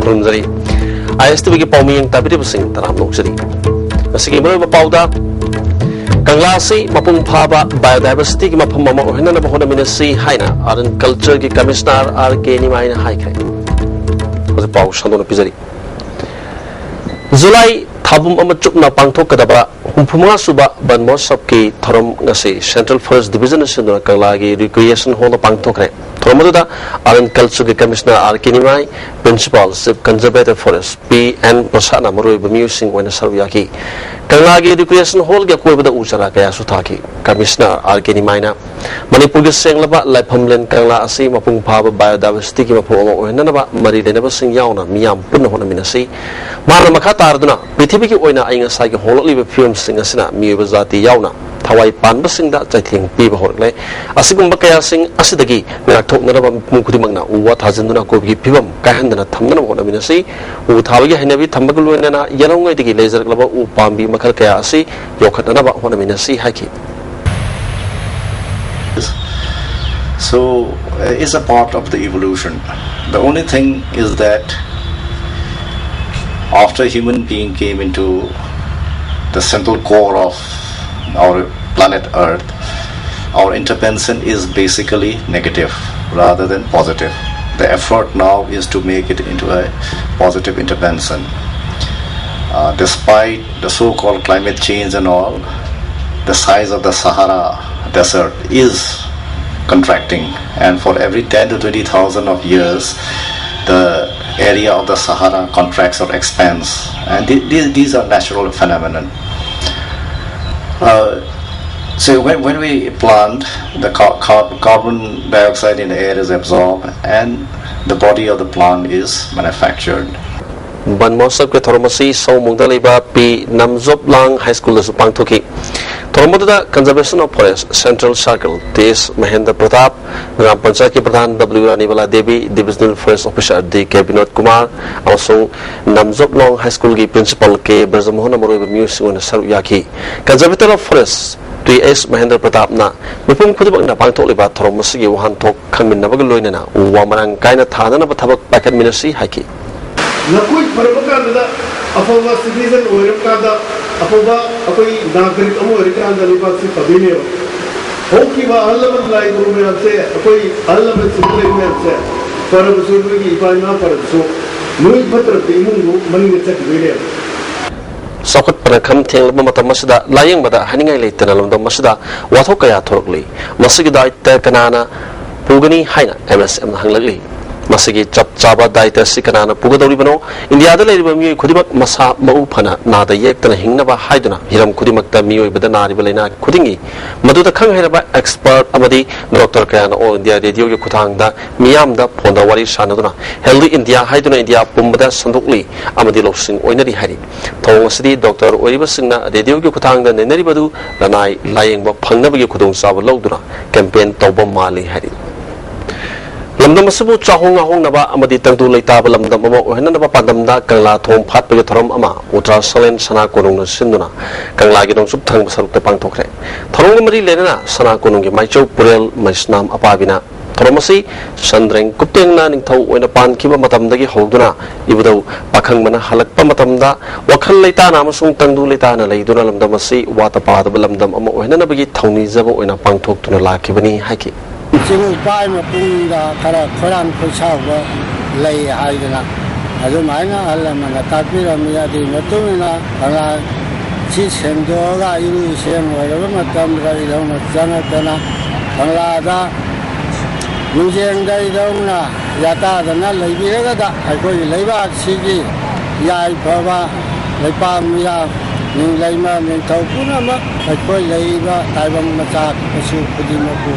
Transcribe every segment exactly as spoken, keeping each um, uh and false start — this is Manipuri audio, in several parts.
ꯈꯨꯔꯨꯝꯖꯔꯤ꯫ ꯑꯥꯏ ꯑꯦꯁ ꯇꯤ ꯚꯤꯒꯤ ꯄꯥꯎꯃꯤꯌꯦꯡ ꯇꯥꯕꯤꯔꯤꯕꯁꯤꯡ ꯇꯔꯥꯝꯅ ꯑꯣꯛꯆꯔꯤ꯫ ꯉꯁꯤꯒꯤ ꯃꯔꯨꯑꯣꯏꯕ ꯄꯥꯎꯗ, ꯀꯪꯂꯥ ꯑꯁꯤ ꯃꯄꯨꯡ ꯐꯥꯕ biodiversityꯒꯤ ꯃꯐꯝ ꯑꯃ ꯑꯣꯏꯍꯟꯅꯅꯕ ꯍꯣꯠꯅꯃꯤꯟꯅꯁꯤ ꯍꯥꯏꯅ Art and Cultureꯒꯤ Commissioner ꯑꯥꯔ ꯀꯦ ꯅꯤꯃꯥꯏꯅ ꯍꯥꯏꯈ꯭ꯔꯦ꯫ ꯍꯧꯖꯤꯛ ꯄꯥꯎ ꯁꯟꯗꯣꯛꯅ ꯄꯤꯖꯔꯤ꯫ ꯖꯨꯂꯥꯏ ꯊꯥꯕꯨꯝ ꯑꯃ ꯆꯨꯞꯅ ꯄꯥꯡꯊꯣꯛꯀꯗꯕ ꯍꯨꯝꯐꯨ ꯃꯉꯥ ꯁꯨꯕ ꯕꯟ ꯃꯍꯣꯠꯁꯕꯀꯤ ꯊꯧꯔꯝ ꯉꯁꯤ Central Forest Divisionꯅ ꯁꯤꯟꯗꯨꯅ ꯀꯪꯂꯥꯒꯤ Recreation Hallꯗ ꯄꯥꯡꯊꯣꯛꯈ꯭ꯔꯦ꯫ ꯊꯧꯔꯝ ꯑꯗꯨꯗ Art and Cultureꯒꯤ Commissioner R K Nimai, Principal Chief Conservator Forest P N ꯄ꯭ꯔꯁꯥꯗꯅ ꯃꯔꯨꯑꯣꯏꯕ ꯃꯤꯑꯣꯏꯁꯤꯡ ꯑꯣꯏꯅ ꯁꯔꯨꯛ ꯌꯥꯈꯤ꯫ ꯀꯪꯂꯥꯒꯤ Recreation Hallꯒꯤ ꯑꯀꯣꯏꯕꯗ ꯎ ꯆꯥꯔꯥ ꯀꯌꯥꯁꯨ ꯊꯥꯈꯤ꯫ Commissioner ꯑꯥꯔ ꯀꯦ ꯅꯤꯃꯥꯏꯅ ꯃꯅꯤꯄꯨꯔꯒꯤ ꯁꯦꯡꯂꯕ ꯂꯥꯏꯐꯝꯂꯦꯟ ꯀꯪꯂꯥ ꯑꯁꯤ ꯃꯄꯨꯡ ꯐꯥꯕ biodiversityꯒꯤ ꯃꯐꯝ ꯑꯃ ꯑꯣꯏꯍꯟꯅꯅꯕ ꯃꯔꯤ ꯂꯩꯅꯕꯁꯤꯡ ꯌꯥꯎꯅ ꯃꯤꯌꯥꯝ ꯄꯨꯟꯅ ꯍꯣꯠꯅꯃꯤꯟꯅꯁꯤ꯫ ꯃꯍꯥꯛꯅ ꯃꯈꯥ ꯇꯥꯔꯗꯨꯅ ꯄ꯭ꯔꯤꯊꯤꯕꯤꯒꯤ ꯑꯣꯏꯅ ꯑꯏꯪ ꯑꯁꯥꯒꯤ ꯍꯣꯡꯂꯛꯂꯤꯕ ꯐꯤꯕꯝꯁꯤꯡ ꯑꯁꯤꯅ ꯃꯤꯑꯣꯏꯕ ꯖꯥꯇꯤ ꯌꯥꯎꯅ ꯊꯋꯥꯏ ꯄꯥꯟꯕꯁꯤꯡꯗ ꯆꯩꯊꯦꯡ ꯄꯤꯕ ꯍꯧꯔꯛꯂꯦ꯫ ꯑꯁꯤꯒꯨꯝꯕ ꯀꯌꯥꯁꯤꯡ ꯑꯁꯤꯗꯒꯤ ꯉꯥꯛꯊꯣꯛꯅꯅꯕ ꯃꯤꯄꯨꯝ ꯈꯨꯗꯤꯡꯃꯛꯅ ꯎ ꯋꯥ ꯊꯥꯖꯤꯟꯗꯨꯅ ꯑꯀꯣꯏꯕꯒꯤ ꯐꯤꯕꯝ ꯀꯥꯏꯍꯟꯗꯅ ꯊꯝꯅꯅꯕ ꯍꯣꯠꯅꯃꯤꯟꯅꯁꯤ꯫ ꯎ ꯊꯥꯕꯒꯤ ꯍꯩꯅꯕꯤ ꯊꯝꯕꯒ ꯂꯣꯏꯅꯅ ꯌꯦꯜꯍꯧꯉꯩꯗꯒꯤ ꯂꯩꯖꯔꯛꯂꯕ ꯎ ꯄꯥꯝꯕꯤ ꯃꯈꯜ ꯀꯌꯥ ꯑꯁꯤ ꯌꯣꯛꯈꯠꯅꯅꯕ ꯍꯣꯠꯅꯃꯤꯟꯅꯁꯤ ꯍꯥꯏꯈꯤ꯫ So, uh, it's a part of the evolution. The only thing is that after human being came into the central core of our planet Earth, our intervention is basically negative rather than positive. The effort now is to make it into a positive intervention. Uh, despite the so-called climate change and all, the size of the Sahara Desert is contracting, and for every ten to twenty thousand of years, the area of the Sahara contracts or expands, and th- these, these are natural phenomenon. Uh, so when, when we plant, the car- car- carbon dioxide in the air is absorbed, and the body of the plant is manufactured. ꯕꯟ ꯃꯍꯣꯠꯁꯕꯀꯤ ꯊꯧꯔꯝ ꯑꯁꯤ ꯁꯑꯣꯝꯕꯨꯡꯗ ꯂꯩꯕ ꯄꯤ ꯅꯝꯖꯣꯞꯂꯥꯡ ꯍꯥꯏ ꯁ꯭ꯀꯨꯜꯗꯁꯨ ꯄꯥꯡꯊꯣꯛꯈꯤ꯫ ꯊꯧꯔꯝ ꯑꯗꯨꯗ Conservation of Forest Central Circle T S Mahendra Pratap, gram ꯄꯟꯆꯥꯌꯠꯀꯤ pradhan W Ranibala Devi, Divisional Forest Officer D K Binod Kumar ꯑꯃꯁꯨꯡ ꯅꯝꯖꯣꯞꯂꯣꯡ ꯍꯥꯏ ꯁ꯭ꯀꯨꯜꯒꯤ Principal ꯀꯦ ꯕ꯭ꯔꯖꯃꯣꯍꯟꯅ ꯃꯔꯨꯑꯣꯏꯕ ꯃꯤꯑꯣꯏꯁꯤꯡ ꯑꯣꯏꯅ ꯁꯔꯨꯛ ꯌꯥꯈꯤ꯫ Conservator of Forest T S Mahendra ꯄ꯭ꯔꯇꯥꯞꯅ ꯃꯤꯄꯨꯝ ꯈꯨꯗꯤꯡꯃꯛꯅ ꯄꯥꯡꯊꯣꯛꯂꯤꯕ ꯊꯧꯔꯝ ꯑꯁꯤꯒꯤ ꯋꯥꯍꯟꯊꯣꯛ ꯈꯪꯃꯤꯟꯅꯕꯒ ꯂꯣꯏꯅꯅ ꯎ ꯋꯥ ꯃꯔꯥꯡ ꯀꯥꯏꯅ ꯊꯥꯅꯅꯕ ꯊꯕꯛ ꯄꯥꯏꯈꯠꯃꯤꯟꯅꯁꯤ ꯍꯥꯏꯈꯤ꯫ ꯅꯈꯣꯏ ꯐꯔꯕ ꯀꯥꯟꯗ, ꯑꯐꯕ citizen ꯑꯣꯏꯔꯕ ꯀꯥꯟꯗ, ꯑꯐꯕ ꯑꯩꯈꯣꯏ ꯅꯥꯒꯔꯤꯛ ꯑꯃ ꯑꯣꯏꯔꯀꯥꯟꯗ ꯂꯩꯕꯥꯛꯁꯤ ꯐꯗꯣꯏꯅꯦꯕ꯫ ꯍꯧꯈꯤꯕ ꯑꯍꯜ ꯂꯃꯟ ꯂꯥꯏ ꯒꯨꯔꯨ ꯃꯌꯥꯝꯁꯦ, ꯑꯩꯈꯣꯏ ꯑꯍꯜ ꯂꯃꯟꯁꯤꯡꯗ ꯂꯩꯕ ꯃꯌꯥꯝꯁꯦ, ꯐꯔꯕꯁꯨ, ꯅꯣꯏꯒꯤ ꯏꯄꯥ ꯏꯃꯥ ꯐꯔꯕꯁꯨ, ꯅꯣꯏ ꯐꯠꯇ꯭ꯔꯕꯗꯤ ꯏꯃꯨꯡꯗꯨ ꯃꯅꯤꯡꯗ ꯆꯠꯈꯤꯗꯣꯏꯅꯦꯕ꯫ ꯆꯥꯎꯈꯠꯄꯅ ꯈꯝ ꯊꯦꯡꯂꯕ ꯃꯇꯝ ꯑꯁꯤꯗ ꯂꯥꯌꯦꯡꯕꯗ ꯍꯥꯏꯅꯤꯡꯉꯥꯏ ꯂꯩꯇꯅ ꯂꯝꯗꯝ ꯑꯁꯤꯗ ꯋꯥꯊꯣꯛ ꯀꯌꯥ ꯊꯣꯔꯛꯂꯤ꯫ ꯃꯁꯤꯒꯤ ꯗꯥꯏꯇ ꯀꯅꯥꯅ ꯄꯨꯒꯅꯤ ꯍꯥꯏꯅ ꯑꯦꯝ ꯑꯦꯁ ꯑꯦꯝꯅ ꯍꯪꯂꯛꯂꯤ꯫ ꯃꯁꯤꯒꯤ ꯆꯞ ꯆꯥꯕ ꯗꯥꯏꯇ ꯑꯁꯤ ꯀꯅꯥꯅ ꯄꯨꯒꯗꯧꯔꯤꯕꯅꯣ? ꯏꯟꯗꯤꯌꯥꯗ ꯂꯩꯔꯤꯕ ꯃꯤꯑꯣꯏ ꯈꯨꯗꯤꯡꯃꯛ ꯃꯁꯥ ꯃꯎ ꯐꯅ ꯅꯥꯗ ꯌꯦꯛꯇꯅ ꯍꯤꯡꯅꯕ ꯍꯥꯏꯗꯨꯅ ꯍꯤꯔꯝ ꯈꯨꯗꯤꯡꯃꯛꯇ ꯃꯤꯑꯣꯏꯕꯗ ꯅꯥꯔꯤꯕ ꯂꯥꯏꯅꯥ ꯈꯨꯗꯤꯡꯒꯤ ꯃꯗꯨꯗ ꯈꯪ ꯍꯩꯔꯕ ꯑꯦꯛꯁꯄꯔꯠ ꯑꯃꯗꯤ ꯗꯣꯛꯇꯔ ꯀꯌꯥꯅ ꯑꯣꯜ ꯏꯟꯗꯤꯌꯥ ꯔꯦꯗꯤꯑꯣꯒꯤ ꯈꯨꯠꯊꯥꯡꯗ ꯃꯤꯌꯥꯝꯗ ꯐꯣꯟꯗ ꯋꯥꯔꯤ ꯁꯥꯟꯅꯗꯨꯅ ꯍꯦꯜꯗꯤ ꯏꯟꯗꯤꯌꯥ ꯍꯥꯏꯗꯨꯅ ꯏꯟꯗꯤꯌꯥ ꯄꯨꯝꯕꯗ ꯁꯟꯗꯣꯛꯂꯤ ꯑꯃꯗꯤ ꯂꯧꯁꯤꯡ ꯑꯣꯏꯅꯔꯤ ꯍꯥꯏꯔꯤ꯫ ꯊꯧꯑꯣꯡ ꯑꯁꯤꯗꯤ ꯗꯣꯛꯇꯔ ꯑꯣꯏꯔꯤꯕꯁꯤꯡꯅ ꯔꯦꯗꯤꯑꯣꯒꯤ ꯈꯨꯠꯊꯥꯡꯗ ꯅꯩꯅꯔꯤꯕꯗꯨ ꯂꯅꯥꯏ ꯂꯥꯌꯦꯡꯕ ꯐꯪꯅꯕꯒꯤ ꯈꯨꯗꯣꯡꯆꯥꯕ ꯂꯧꯗꯨꯅ ꯀꯦꯝꯄꯦꯟ ꯇꯧꯕ ꯃꯥꯜꯂꯤ ꯍꯥꯏꯔꯤ꯫ ꯂꯝꯗꯝ ꯑꯁꯤꯕꯨ ꯆꯥꯍꯣꯡ ꯉꯥꯍꯣꯡꯅꯕ ꯑꯃꯗꯤ ꯇꯪꯗꯨ ꯂꯩꯇꯥꯕ ꯂꯝꯗꯝ ꯑꯃ ꯑꯣꯏꯍꯟꯅꯅꯕ ꯄꯥꯟꯗꯝꯗ ꯀꯪꯂꯥ ꯊꯣꯡ ꯐꯥꯠꯄꯒꯤ ꯊꯧꯔꯝ ꯑꯃ ꯎꯇ꯭ꯔꯥꯁꯂꯦꯟ ꯁꯅꯥ ꯀꯣꯅꯨꯡꯅ ꯁꯤꯟꯗꯨꯅ ꯀꯪꯂꯥꯒꯤ ꯅꯣꯡꯆꯨꯞ ꯊꯪꯕ ꯁꯔꯨꯛꯇ ꯄꯥꯡꯊꯣꯛꯈ꯭ꯔꯦ꯫ ꯊꯧꯔꯝꯒ ꯃꯔꯤ ꯂꯩꯅꯅ ꯁꯅꯥ ꯀꯣꯅꯨꯡꯒꯤ ꯃꯥꯏꯆꯧ ꯄꯨꯔꯦꯜ ꯃꯩꯁꯅꯥꯝ ꯑꯄꯥꯕꯤꯅ ꯊꯧꯔꯝ ꯑꯁꯤ ꯁꯟꯗ꯭ꯔꯦꯡ ꯀꯨꯞꯇꯦꯡꯅ ꯅꯤꯡꯊꯧ ꯑꯣꯏꯅ ꯄꯥꯟꯈꯤꯕ ꯃꯇꯝꯗꯒꯤ ꯍꯧꯗꯨꯅ ꯏꯕꯨꯙꯧ ꯄꯥꯈꯪꯕꯅ ꯍꯜꯂꯛꯄ ꯃꯇꯝꯗ ꯋꯥꯈꯜ ꯂꯩꯇꯥꯅ ꯑꯃꯁꯨꯡ ꯇꯪꯗꯨ ꯂꯩꯇꯥꯅ ꯂꯩꯗꯨꯅ ꯂꯝꯗꯝ ꯑꯁꯤ ꯋꯥꯠꯇ ꯄꯥꯗꯕ ꯂꯝꯗꯝ ꯑꯃ ꯑꯣꯏꯍꯟꯅꯅꯕꯒꯤ ꯊꯧꯅꯤꯖꯕ ꯑꯣꯏꯅ ꯄꯥꯡꯊꯣꯛꯇꯨꯅ ꯂꯥꯛꯈꯤꯕꯅꯤ ꯍꯥꯏꯈꯤ꯫ ꯆꯤꯡ ꯄꯥꯏ ꯃꯄꯨꯡꯗ ꯈꯔ ꯈꯣꯏꯔꯥꯡ ꯈꯣꯏꯁꯥꯎꯕ ꯂꯩ ꯍꯥꯏꯗꯅ ꯑꯗꯨꯃꯥꯏꯅ ꯑꯍꯜ ꯂꯃꯟꯅ ꯇꯥꯛꯄꯤꯔꯝꯃꯤ꯫ ꯑꯗꯨꯒꯤ ꯃꯇꯨꯡ ꯏꯟꯅ ꯀꯪꯂꯥ ꯁꯤ ꯁꯦꯡꯗꯣꯛꯑꯒ ꯏꯔꯨ ꯏꯁꯦꯡ ꯑꯣꯏꯔꯕ ꯃꯇꯝꯗ ꯏꯙꯧꯅ ꯆꯪꯉꯛꯇꯅ ꯀꯪꯂꯥꯗ ꯅꯨꯡꯖꯦꯡꯗ ꯏꯙꯧꯅ ꯌꯥꯇꯥꯗꯅ ꯂꯩꯕꯤꯔꯒꯗ ꯑꯩꯈꯣꯏꯒꯤ ꯂꯩꯕꯥꯛꯁꯤꯒꯤ ꯌꯥꯏꯐꯕ ꯂꯩꯄꯥꯛ ꯃꯤꯌꯥꯝ ꯅꯤꯡꯂꯩꯃ ꯅꯤꯡꯊꯧ ꯄꯨꯝꯅꯃꯛ ꯑꯩꯈꯣꯏ ꯂꯩꯔꯤꯕ ꯇꯥꯏꯕꯪ ꯃꯆꯥ ꯃꯁꯨ ꯈꯨꯗꯤꯡꯃꯛꯄꯨ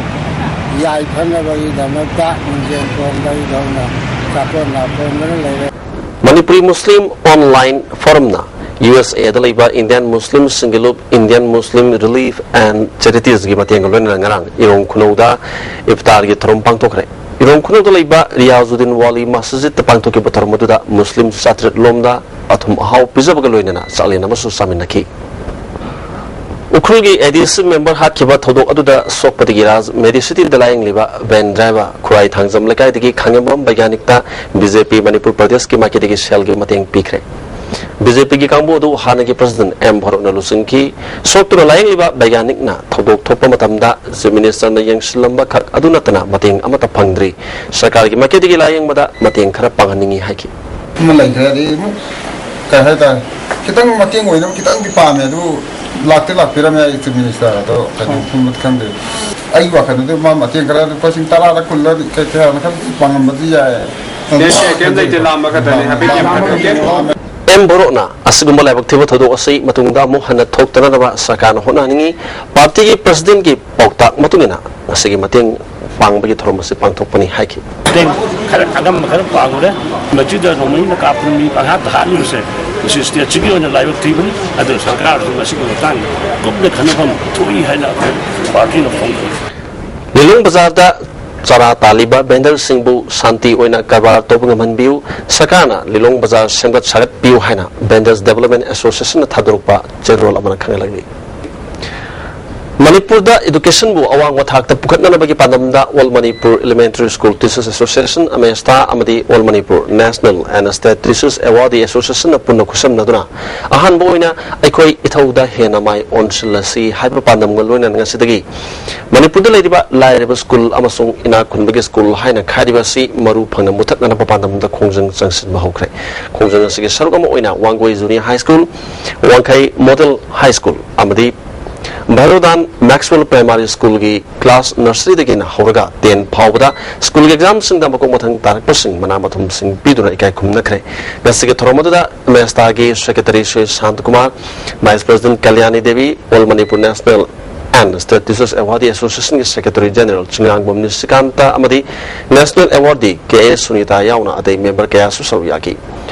ꯌꯥꯏꯐꯅꯕꯒꯤꯗꯃꯛꯇ ꯅꯤꯡꯖꯦꯜ ꯀꯣꯟꯕ ꯏꯙꯧꯅ ꯆꯥꯀꯣꯟ ꯅꯥꯀꯣꯟꯗꯅ ꯂꯩꯔꯦ꯫ ꯃꯅꯤꯄꯨꯔꯤ ꯃꯨꯁꯂꯤꯝ ꯑꯣꯟꯂꯥꯏꯟ ꯐꯣꯔꯝꯅ ꯌꯨ ꯑꯦꯁ ꯑꯦꯗ ꯂꯩꯕ ꯏꯟꯗꯤꯌꯟ ꯃꯨꯁꯂꯤꯝꯁꯤꯡꯒꯤ ꯂꯨꯞ ꯏꯟꯗꯤꯌꯟ ꯃꯨꯁꯂꯤꯝ ꯔꯤꯂꯤꯐ ꯑꯦꯟ ꯆꯦꯔꯤꯇꯤꯁꯒꯤ ꯃꯇꯦꯡꯒ ꯂꯣꯏꯅꯅ ꯉꯔꯥꯡ ꯏꯔꯣꯡ ꯈꯨꯅꯧꯗ ꯏꯐꯇꯥꯔꯒꯤ ꯊꯧꯔꯝ ꯄꯥꯡꯊꯣꯛꯈ꯭ꯔꯦ꯫ ꯏꯔꯣꯡ ꯈꯨꯅꯧꯗ ꯂꯩꯕ ꯔꯤꯌꯥꯖꯨꯗꯤꯟ ꯋꯥꯂꯤ ꯃꯁꯖꯤꯗꯇ ꯄꯥꯡꯊꯣꯛꯈꯤꯕ ꯊꯧꯔꯝ ꯑꯗꯨꯗ ꯃꯨꯁꯂꯤꯝ ꯆꯥꯇ꯭ꯔꯦꯠ ꯂꯣꯝꯗ ꯑꯊꯨꯝ ꯑꯍꯥꯎ ꯄꯤꯖꯕꯒ ꯂꯣꯏꯅꯅ ꯆꯥꯛꯂꯦꯟ ꯑꯃꯁꯨ ꯆꯥꯃꯤꯟꯅꯈꯤ꯫ ꯎꯈ꯭ꯔꯨꯜꯒꯤ ꯑꯦ ꯗꯤ ꯁꯤ ꯃꯦꯝꯕꯔ ꯍꯥꯠꯈꯤꯕ ꯊꯧꯗꯣꯛ ꯑꯗꯨꯗ ꯁꯣꯛꯄꯗꯒꯤ ꯔꯥꯖ ꯃꯦꯗꯤꯁꯤꯇꯤꯗ ꯂꯥꯌꯦꯡꯂꯤꯕ ꯚꯦꯟ ꯗ꯭ꯔꯥꯏꯚꯔ ꯈꯨꯔꯥꯏ ꯊꯥꯡꯖꯝ ꯂꯩꯀꯥꯏꯗꯒꯤ ꯈꯥꯉꯦꯝꯕꯝ ꯕꯩꯒ꯭ꯌꯥꯅꯤꯛꯇ ꯕꯤ ꯖꯦ ꯄꯤ ꯃꯅꯤꯄꯨꯔ ꯄ꯭ꯔꯗꯦꯁꯀꯤ ꯃꯥꯏꯀꯩꯗꯒꯤ ꯁꯦꯜꯒꯤ ꯃꯇꯦꯡ ꯄꯤꯈ꯭ꯔꯦ꯫ ꯕꯤ ꯖꯦ ꯄꯤꯒꯤ ꯀꯥꯡꯕꯨ ꯑꯗꯨ ꯍꯥꯟꯅꯒꯤ ꯄ꯭ꯔꯁꯤꯗꯦꯟꯠ ꯑꯦꯝ ꯚꯥꯔꯣꯠꯅ ꯂꯨꯆꯤꯡꯈꯤ꯫ ꯁꯣꯛꯇꯨꯅ ꯂꯥꯌꯦꯡꯂꯤꯕ ꯕꯩꯒ꯭ꯌꯥꯅꯤꯛꯅ ꯊꯧꯗꯣꯛ ꯊꯣꯛꯄ ꯃꯇꯝꯗ ꯆꯤꯐ ꯃꯤꯅꯤꯁꯇꯔꯅ ꯌꯦꯡꯁꯤꯜꯂꯝꯕ ꯈꯛ ꯑꯗꯨ ꯅꯠꯇꯅ ꯃꯇꯦꯡ ꯑꯃꯠꯇ ꯐꯪꯗ꯭ꯔꯤ꯫ ꯁꯔꯀꯥꯔꯒꯤ ꯃꯥꯏꯀꯩꯗꯒꯤ ꯂꯥꯌꯦꯡꯕꯗ ꯃꯇꯦꯡ ꯈꯔ ꯄꯥꯡꯍꯟꯅꯤꯡꯏ ꯍꯥꯏꯈꯤ꯫ ꯑꯃ ꯂꯩꯈ꯭ꯔꯦ꯫ ꯑꯗꯩ ꯑꯃꯨꯛ ꯀꯩ ꯍꯥꯏꯇꯥꯔꯦ, ꯈꯤꯇꯪ ꯃꯇꯦꯡ ꯑꯣꯏꯅꯕ ꯈꯤꯇꯪꯗꯤ ꯄꯥꯝꯃꯦ, ꯑꯗꯨ ꯂꯥꯛꯇꯤ ꯂꯥꯛꯄꯤꯔꯝꯃꯦ꯫ ꯑꯩ ꯆꯤꯐ ꯃꯤꯅꯤꯁꯇꯔ ꯑꯗꯣ ꯀꯩꯅꯣ ꯈꯪꯗꯦ꯫ ꯑꯩꯒꯤ ꯋꯥꯈꯜꯗꯗꯤ ꯃꯥ ꯃꯇꯦꯡ ꯈꯔ ꯂꯨꯄꯥ ꯂꯤꯁꯤꯡ ꯇꯔꯥꯗ ꯀꯨꯜꯂ ꯀꯩ ꯀꯌꯥꯅ ꯈꯔ ꯄꯥꯡꯉꯝꯕꯗꯤ ꯌꯥꯏ꯫ ꯀꯩꯝ ꯂꯩꯇꯦ, ꯀꯩꯝ ꯂꯩꯇꯦ, ꯂꯥꯝꯕ ꯈꯛꯇꯅꯤ, ꯍꯥꯏꯐꯦꯠ ꯌꯦꯡꯕꯤꯔꯛꯀꯦ꯫ ꯑꯦꯝ ꯚꯥꯔꯣꯠꯅ ꯑꯁꯤꯒꯨꯝꯕ ꯂꯥꯏꯕꯛ ꯊꯤꯕ ꯊꯧꯗꯣꯛ ꯑꯁꯤ ꯃꯇꯨꯡꯗ ꯑꯃꯨꯛ ꯍꯟꯅ ꯊꯣꯛꯇꯅꯅꯕ ꯁꯔꯀꯥꯔꯅ ꯍꯣꯠꯅꯍꯟꯅꯤꯡꯏ꯫ ꯄꯥꯔꯇꯤꯒꯤ ꯄ꯭ꯔꯁꯤꯗꯦꯟꯠꯀꯤ ꯄꯥꯎꯇꯥꯛ ꯃꯇꯨꯡ ꯏꯟꯅ ꯉꯁꯤꯒꯤ ꯃꯇꯦꯡ ꯄꯥꯡꯕꯒꯤ ꯊꯧꯔꯝ ꯑꯁꯤ ꯄꯥꯡꯊꯣꯛꯄꯅꯤ ꯍꯥꯏꯈꯤ꯫ ꯃꯇꯦꯡ ꯈꯔ ꯑꯉꯝꯕ ꯈꯔ ꯄꯥꯡꯉꯨꯔꯦ꯫ ꯃꯁꯤꯗ ꯅꯣꯡꯃꯩꯅ ꯀꯥꯞꯇꯅ ꯃꯤ ꯄꯪꯍꯥꯠꯇ ꯍꯥꯠꯂꯤꯕꯁꯦ ꯃꯁꯤ ꯁ꯭ꯇꯦꯠꯁꯤꯒꯤ ꯑꯣꯏꯅ ꯂꯥꯏꯕꯛ ꯊꯤꯕꯅꯤ꯫ ꯑꯗꯨ ꯁꯔꯀꯥꯔꯁꯨ ꯃꯁꯤꯒꯤ ꯃꯇꯥꯡꯗ ꯀꯨꯞꯅ ꯈꯟꯅꯐꯝ ꯊꯣꯛꯏ ꯍꯥꯏꯅ ꯑꯩꯈꯣꯏ ꯄꯥꯔꯇꯤꯅ ꯐꯣꯡꯗꯣꯛꯏ꯫ ꯂꯤꯂꯣꯡ ꯕꯖꯥꯔꯗ ꯆꯥꯔꯥ ꯇꯥꯜꯂꯤꯕ ꯚꯦꯟꯗꯔꯁꯤꯡꯕꯨ ꯁꯥꯟꯇꯤ ꯑꯣꯏꯅ ꯀꯔꯕꯥꯔ ꯇꯧꯕ ꯉꯝꯍꯟꯕꯤꯌꯨ, ꯁꯔꯀꯥꯔꯅ ꯂꯤꯂꯣꯡ ꯕꯖꯥꯔ ꯁꯦꯝꯒꯠ ꯁꯥꯒꯠꯄꯤꯌꯨ ꯍꯥꯏꯅ ꯚꯦꯟꯗꯔꯁ ꯗꯦꯕꯂꯞꯃꯦꯟ ꯑꯦꯁꯣꯁꯤꯌꯦꯁꯟꯅ ꯊꯥꯗꯣꯔꯛꯄ ꯆꯦꯔꯣꯜ ꯑꯃꯅ ꯈꯪꯍꯜꯂꯛꯂꯤ꯫ ꯃꯅꯤꯄꯨꯔꯗ ꯏꯗꯨꯀꯦꯁꯟꯕꯨ ꯑꯋꯥꯡꯕ ꯊꯥꯛꯇ ꯄꯨꯈꯠꯅꯅꯕꯒꯤ ꯄꯥꯟꯗꯝꯗ all Manipur elementary school teachers association, AMESTA, ꯑꯃꯗꯤ all Manipur national and state teachers awardee ꯑꯦꯁꯣꯁꯤꯌꯦꯁꯟꯅ ꯄꯨꯟꯅ ꯈꯨꯠꯁꯝꯅꯗꯨꯅ ꯑꯍꯥꯟꯕ ꯑꯣꯏꯅ ꯑꯩꯈꯣꯏ ꯏꯊꯧꯗ ꯍꯦꯟꯅ ꯃꯥꯏ ꯑꯣꯟꯁꯤꯜꯂꯁꯤ ꯍꯥꯏꯕ ꯄꯥꯟꯗꯝꯒ ꯂꯣꯏꯅꯅ ꯉꯁꯤꯗꯒꯤ ꯃꯅꯤꯄꯨꯔꯗ ꯂꯩꯔꯤꯕ ꯂꯥꯏꯔꯕ ꯁ꯭ꯀꯨꯜ ꯑꯃꯁꯨꯡ ꯏꯅꯥꯛ ꯈꯨꯟꯕꯒꯤ ꯁ꯭ꯀꯨꯜ ꯍꯥꯏꯅ ꯈꯥꯏꯔꯤꯕ ꯑꯁꯤ ꯃꯔꯨ ꯐꯪꯅ ꯃꯨꯊꯠꯅꯅꯕ ꯄꯥꯟꯗꯝꯗ ꯈꯣꯡꯖꯪ ꯆꯪꯁꯤꯟꯕ ꯍꯧꯈ꯭ꯔꯦ꯫ ꯈꯣꯡꯖꯪ ꯑꯁꯤꯒꯤ ꯁꯔꯨꯛ ꯑꯃ ꯑꯣꯏꯅ ꯋꯥꯡꯒꯣꯏ ꯖꯨꯅꯤꯌꯔ ꯍꯥꯏ ꯁ꯭ꯀꯨꯜ, ꯋꯥꯡꯈꯩ ꯃꯣꯗꯦꯜ ꯍꯥꯏ ꯁ꯭ꯀꯨꯜ ꯑꯃꯗꯤ ꯚꯥꯏꯔꯣꯗꯥꯟ ꯃꯦꯛꯁꯋꯦꯜ ꯄ꯭ꯔꯥꯏꯃꯥꯔꯤ ꯁ꯭ꯀꯨꯜꯒꯤ ꯀ꯭ꯂꯥꯁ ꯅꯔꯁꯔꯤꯗꯒꯤꯅ ꯍꯧꯔꯒ ꯇꯦꯟ ꯐꯥꯎꯕꯗ ꯁ꯭ꯀꯨꯜꯒꯤ ꯑꯦꯛꯖꯥꯝꯁꯤꯡꯗ ꯃꯀꯣꯛ ꯃꯊꯪ ꯇꯥꯔꯛꯄꯁꯤꯡ ꯃꯅꯥ ꯃꯊꯨꯝꯁꯤꯡ ꯄꯤꯗꯨꯅ ꯏꯀꯥꯏ ꯈꯨꯝꯅꯈ꯭ꯔꯦ꯫ ꯉꯁꯤꯒꯤ ꯊꯧꯔꯝ ꯑꯗꯨꯗ ꯃꯦꯁꯇꯥꯒꯤ secretary Shri Shantakumar, vice president Kalyani Devi, all Manipur national and state teachers awardee ꯑꯦꯁꯣꯁꯤꯌꯦꯁꯟꯒꯤ ꯁꯦꯀ꯭ꯔꯦꯇꯔꯤ ꯖꯦꯅꯔꯦꯜ ꯆꯤꯡꯉꯥꯡꯕꯝ ꯅꯤꯁꯤꯀꯥꯟꯇ ꯑꯃꯗꯤ ꯅꯦꯁꯅꯦꯜ ꯑꯦꯋꯥꯔꯗꯤ ꯀꯦ ꯑꯦ ꯁꯨꯅꯤꯇꯥ ꯌꯥꯎꯅ ꯑꯇꯩ ꯃꯦꯝꯕꯔ ꯀꯌꯥꯁꯨ ꯁꯔꯨꯛ ꯌꯥꯈꯤ꯫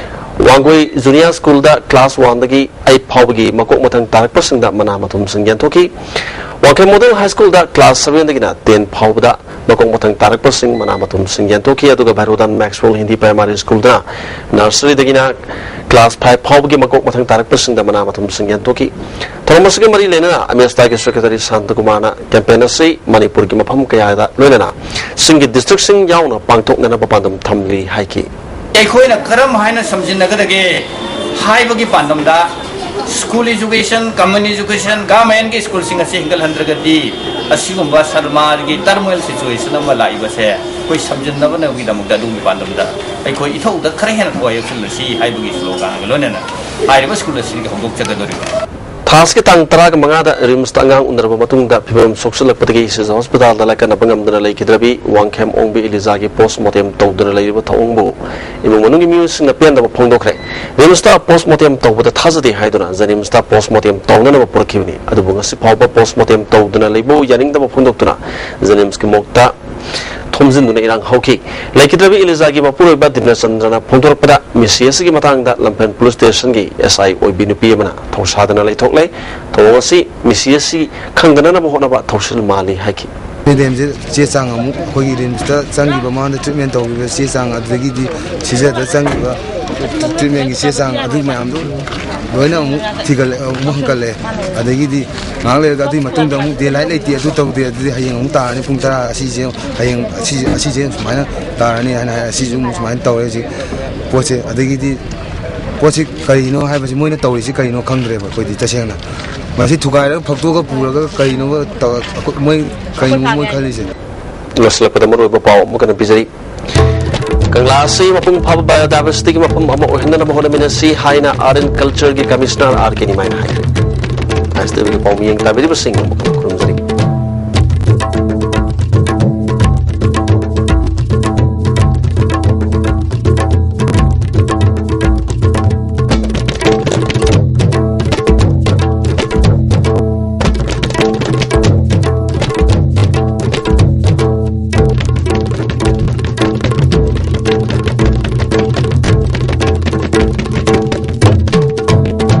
ꯋꯥꯡꯒꯣꯏ ꯖꯨꯅꯤꯌꯔ ꯁ꯭ꯀꯨꯜꯗ ꯀ꯭ꯂꯥꯁ ꯋꯥꯟꯗꯒꯤ ꯑꯩꯠ ꯐꯥꯎꯕꯒꯤ ꯃꯀꯣꯛ ꯃꯊꯪ ꯇꯥꯔꯛꯄꯁꯤꯡꯗ ꯃꯅꯥ ꯃꯊꯨꯝꯁꯤꯡ ꯌꯦꯟꯊꯣꯛꯈꯤ꯫ ꯋꯥꯡꯈꯩ ꯃꯣꯗꯦꯜ ꯍꯥꯏ ꯁ꯭ꯀꯨꯜꯗ ꯀ꯭ꯂꯥꯁ ꯁꯚꯦꯟꯗꯒꯤꯅ ꯇꯦꯟ ꯐꯥꯎꯕꯗ ꯃꯀꯣꯛ ꯃꯊꯪ ꯇꯥꯔꯛꯄꯁꯤꯡ ꯃꯅꯥ ꯃꯊꯨꯝꯁꯤꯡ ꯌꯦꯟꯊꯣꯛꯈꯤ꯫ ꯑꯗꯨꯒ ꯚꯥꯏꯔꯣꯗꯥꯟ ꯃꯦꯛꯁꯋꯦꯜ ꯍꯤꯟꯗꯤ ꯄ꯭ꯔꯥꯏꯃꯥꯔꯤ ꯁ꯭ꯀꯨꯜꯗ ꯅꯔꯁꯔꯤꯗꯒꯤꯅ ꯀ꯭ꯂꯥꯁ ꯐꯥꯏꯚ ꯐꯥꯎꯕꯒꯤ ꯃꯀꯣꯛ ꯃꯊꯪ ꯇꯥꯔꯛꯄꯁꯤꯡꯗ ꯃꯅꯥ ꯃꯊꯨꯝꯁꯤꯡ ꯌꯦꯟꯊꯣꯛꯈꯤ꯫ ꯊꯧꯔꯝ ꯑꯁꯤꯒ ꯃꯔꯤ ꯂꯩꯅꯅ ꯑꯃꯦꯁꯇꯥꯒꯤ ꯁꯦꯀ꯭ꯔꯦꯇꯔꯤ ꯁꯥꯟꯇ ꯀꯨꯃꯥꯔꯅ ꯀꯦꯝꯄꯦꯟ ꯑꯁꯤ ꯃꯅꯤꯄꯨꯔꯒꯤ ꯃꯐꯝ ꯀꯌꯥꯗ ꯂꯣꯏꯅꯅ ꯁꯤꯡꯒꯤ ꯗꯤꯁꯇ꯭ꯔꯤꯛꯁꯤꯡ ꯌꯥꯎꯅ ꯄꯥꯡꯊꯣꯛꯅꯅꯕ ꯄꯥꯟꯗꯝ ꯊꯝꯂꯤ ꯍꯥꯏꯈꯤ꯫ ꯑꯩꯈꯣꯏꯅ ꯀꯔꯝ ꯍꯥꯏꯅ ꯁꯝꯖꯤꯟꯅꯒꯗꯒꯦ ꯍꯥꯏꯕꯒꯤ ꯄꯥꯟꯗꯝꯗ school education, common education, governmentꯀꯤ schoolꯁꯤꯡ ꯑꯁꯤ ꯍꯦꯟꯒꯠꯍꯟꯗ꯭ꯔꯒꯗꯤ ꯑꯁꯤꯒꯨꯝꯕ ꯁꯃꯥꯖꯒꯤ turmoil situation ꯑꯃ ꯂꯥꯛꯏꯕꯁꯦ ꯑꯩꯈꯣꯏ ꯁꯝꯖꯤꯟꯅꯕꯒꯤꯗꯃꯛꯇ ꯑꯗꯨꯒꯤ ꯄꯥꯟꯗꯝꯗ ꯑꯩꯈꯣꯏ ꯏꯊꯧꯗ ꯈꯔ ꯍꯦꯟꯅ ꯊꯋꯥꯏ ꯌꯥꯎꯁꯤꯜꯂꯁꯤ ꯍꯥꯏꯕꯒꯤ sloganꯒ ꯂꯣꯏꯅꯅ ꯍꯥꯏꯔꯤꯕ school ꯑꯁꯤꯒꯤ ꯍꯧꯗꯣꯛꯆꯒꯗꯧꯔꯤꯕ꯫ ꯊꯥꯁꯀꯤ ꯇꯥꯡ ꯇꯔꯥꯒ ꯃꯉꯥꯗ ꯔꯤꯝꯁꯇ ꯑꯉꯥꯡ ꯎꯅꯔꯕ ꯃꯇꯨꯡꯗ ꯐꯤꯕꯝ ꯁꯣꯛꯆꯤꯜꯂꯛꯄꯗꯒꯤ ꯁꯤꯖ ꯍꯣꯁꯄꯤꯇꯥꯜꯗ ꯂꯥꯏꯀꯠꯅꯕ ꯉꯝꯗꯅ ꯂꯩꯈꯤꯗ꯭ꯔꯕꯤ ꯋꯥꯡꯈꯦꯝ ꯑꯣꯡꯕꯤ ꯏꯂꯤꯖꯥꯒꯤ post mortem ꯇꯧꯗꯨꯅ ꯂꯩꯔꯤꯕ ꯊꯧꯑꯣꯡꯕꯨ ꯏꯃꯨꯡ ꯃꯅꯨꯡꯒꯤ ꯃꯤꯑꯣꯏꯁꯤꯡꯅ ꯄꯦꯟꯗꯕ ꯐꯣꯡꯗꯣꯛꯈ꯭ꯔꯦ꯫ ꯔꯤꯝꯁꯇ post mortem ꯇꯧꯕꯗ ꯊꯥꯖꯗꯦ ꯍꯥꯏꯗꯨꯅ ꯖꯦꯅꯤꯝꯁꯇ post mortem ꯇꯧꯅꯅꯕ ꯄꯨꯔꯛꯈꯤꯕꯅꯤ꯫ ꯑꯗꯨꯕꯨ ꯉꯁꯤ ꯐꯥꯎꯕ post mortem ꯇꯧꯗꯨꯅ ꯂꯩꯕꯕꯨ ꯌꯥꯅꯤꯡꯗꯕ ꯐꯣꯡꯗꯣꯛꯇꯨꯅ ꯖꯦꯅꯤꯝꯁꯀꯤ morgueꯇ ꯊꯣꯝꯖꯤꯟꯗꯨꯅ ꯏꯔꯥꯡ ꯍꯧꯈꯤ꯫ ꯂꯩꯈꯤꯗ꯭ꯔꯕꯤ ꯏꯂꯤꯖꯥꯒꯤ ꯃꯄꯨꯔꯣꯏꯕ ꯗꯤꯅꯆꯟꯗ꯭ꯔꯅ ꯐꯣꯡꯗꯣꯔꯛꯄꯗ ꯃꯤꯁꯤ ꯑꯁꯤꯒꯤ ꯃꯇꯥꯡꯗ ꯂꯝꯐꯦꯜ police stationꯒꯤ S I ꯑꯣꯏꯕꯤ ꯅꯨꯄꯤ ꯑꯃꯅ ꯊꯧꯁꯥꯗꯅ ꯂꯩꯊꯣꯛꯂꯦ꯫ ꯊꯧꯑꯣꯡ ꯑꯁꯤ ꯃꯤꯁꯤ ꯑꯁꯤ ꯈꯪꯗꯅꯅꯕ ꯍꯣꯠꯅꯕ ꯊꯧꯁꯤꯜ ꯃꯥꯜꯂꯤ ꯍꯥꯏꯈꯤ꯫ ꯃꯦꯗꯦꯝꯁꯦ ꯆꯦ ꯆꯥꯡ ꯑꯃꯨꯛ ꯑꯩꯈꯣꯏꯒꯤ ꯔꯤꯝꯁꯇ ꯆꯪꯈꯤꯕ ꯃꯃꯥꯡꯗ treatment ꯇꯧꯈꯤꯕ ꯆꯦ ꯆꯥꯡ, ꯑꯗꯨꯗꯒꯤꯗꯤ ꯁꯤꯖꯗ ꯆꯪꯈꯤꯕ treatmentꯀꯤ ꯆꯦ ꯆꯥꯡ, ꯑꯗꯨ ꯃꯌꯥꯝꯗꯣ ꯂꯣꯏꯅ ꯑꯃꯨꯛ ꯊꯤꯒꯠꯂꯦ, ꯑꯃꯨꯛ ꯍꯪꯀꯠꯂꯦ꯫ ꯑꯗꯒꯤꯗꯤ ꯉꯥꯏꯍꯥꯛ ꯂꯩꯔꯒ ꯑꯗꯨꯒꯤ ꯃꯇꯨꯡꯗ ꯑꯃꯨꯛ daylight ꯂꯩꯇꯦ, ꯑꯗꯨ ꯇꯧꯗꯦ, ꯑꯗꯨꯗꯤ ꯍꯌꯦꯡ ꯑꯃꯨꯛ ꯇꯥꯔꯅꯤ, ꯄꯨꯡ ꯇꯔꯥ ꯑꯁꯤꯁꯦ ꯍꯌꯦꯡ ꯑꯁꯤꯁꯦ, ꯑꯁꯤꯁꯦ ꯁꯨꯃꯥꯏꯅ ꯇꯥꯔꯅꯤ ꯍꯥꯏꯅ ꯍꯥꯏ꯫ ꯑꯁꯤꯁꯨ ꯑꯃꯨꯛ ꯁꯨꯃꯥꯏꯅ ꯇꯧꯔꯦ ꯍꯧꯖꯤꯛ ꯄꯣꯠꯁꯦ꯫ ꯑꯗꯒꯤꯗꯤ ꯄꯣꯠꯁꯤ ꯀꯔꯤꯅꯣ ꯍꯥꯏꯕꯁꯤ ꯃꯣꯏꯅ ꯇꯧꯔꯤꯁꯤ ꯀꯔꯤꯅꯣ ꯈꯪꯗ꯭ꯔꯦꯕ ꯑꯩꯈꯣꯏꯗꯤ ꯇꯁꯦꯡꯅ꯫ ꯃꯁꯤ ꯊꯨꯒꯥꯏꯔꯒ ꯐꯛꯇꯣꯛꯑꯒ ꯄꯨꯔꯒ ꯀꯔꯤꯅꯣꯕ ꯇꯧ-, ꯑꯩꯈꯣꯏ-, ꯃꯣꯏ ꯀꯔꯤꯅꯣ ꯃꯣꯏ ꯈꯜꯂꯤꯁꯦ? ꯂꯣꯏꯁꯤꯜꯂꯛꯄꯗ ꯃꯔꯨꯑꯣꯏꯕ ꯄꯥꯎ ꯑꯃꯨꯛ ꯍꯟꯅ ꯄꯤꯖꯔꯤ꯫ ꯀꯪꯂꯥ ꯑꯁꯤ ꯃꯄꯨꯡ ꯐꯥꯕ biodiversityꯒꯤ ꯃꯐꯝ ꯑꯃ ꯑꯣꯏꯍꯟꯅꯅꯕ ꯍꯣꯠꯅꯃꯤꯟꯅꯁꯤ ꯍꯥꯏꯅ Art and Cultureꯒꯤ commissioner R K ꯅꯤꯃꯥꯏꯅ ꯍꯥꯏꯈ꯭ꯔꯦ꯫ Times TVꯒꯤ ꯄꯥꯎꯃꯤ ꯌꯦꯡ ꯇꯥꯕꯤꯔꯤꯕꯁꯤꯡ ꯈꯨꯔꯨꯝꯖꯔꯤ꯫